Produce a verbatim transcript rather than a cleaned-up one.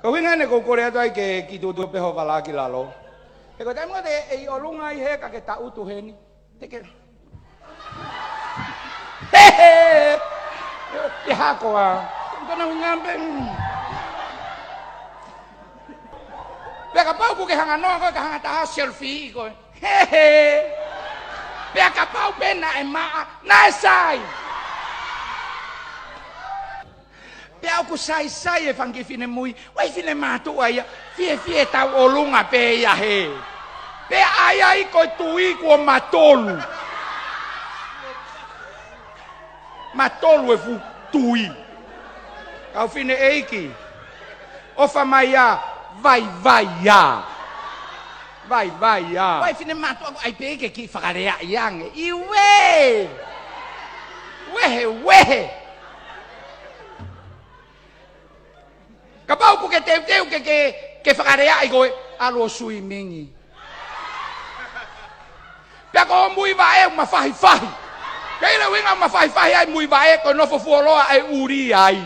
Ko e ʻuhinga ʻeni ʻoku ou kole atu ai ke kiʻi tuʻutuʻu pē ho vala ki lalo. He ko e taimi ʻoku te ʻi ʻolunga ai he ka ke taʻutu heni. Te ke. He he! ʻE hako ā. Ko ʻena ʻuhinga pē. Pea kapau ʻoku ke hanga noa koe ka hanga taha selfie koe. He he! Pea kapau pē naʻe maʻa, naʻe sai. Pea ʻoku saisai e fanga kiʻi finemui, ʻoku ʻi ai e finemātuʻa ia, fiefia tauʻolunga pē ia he. Pea ʻai ai ko e tui kuo matolu. Matolu e fuʻu tui. Kau fineʻeiki. ʻOfa mai ā, vaivai ā. Vaivai ā. ʻOku ʻi ai e finemātuʻa ʻoku ʻai pē ke kiʻi fakaleaʻi ange. ʻIuē! Uehe, uehe! Kapau ʻoku ke teuteu ke, ke, ke fakaleaʻi koe, ʻalu ʻo suimingi. Pea ko e muivaʻe ʻoku mafahifahi. Pea ʻilo e ʻuhinga ʻoku mafahifahi ai muivaʻe, ko e nofo fuoloa ʻe ʻuli ai.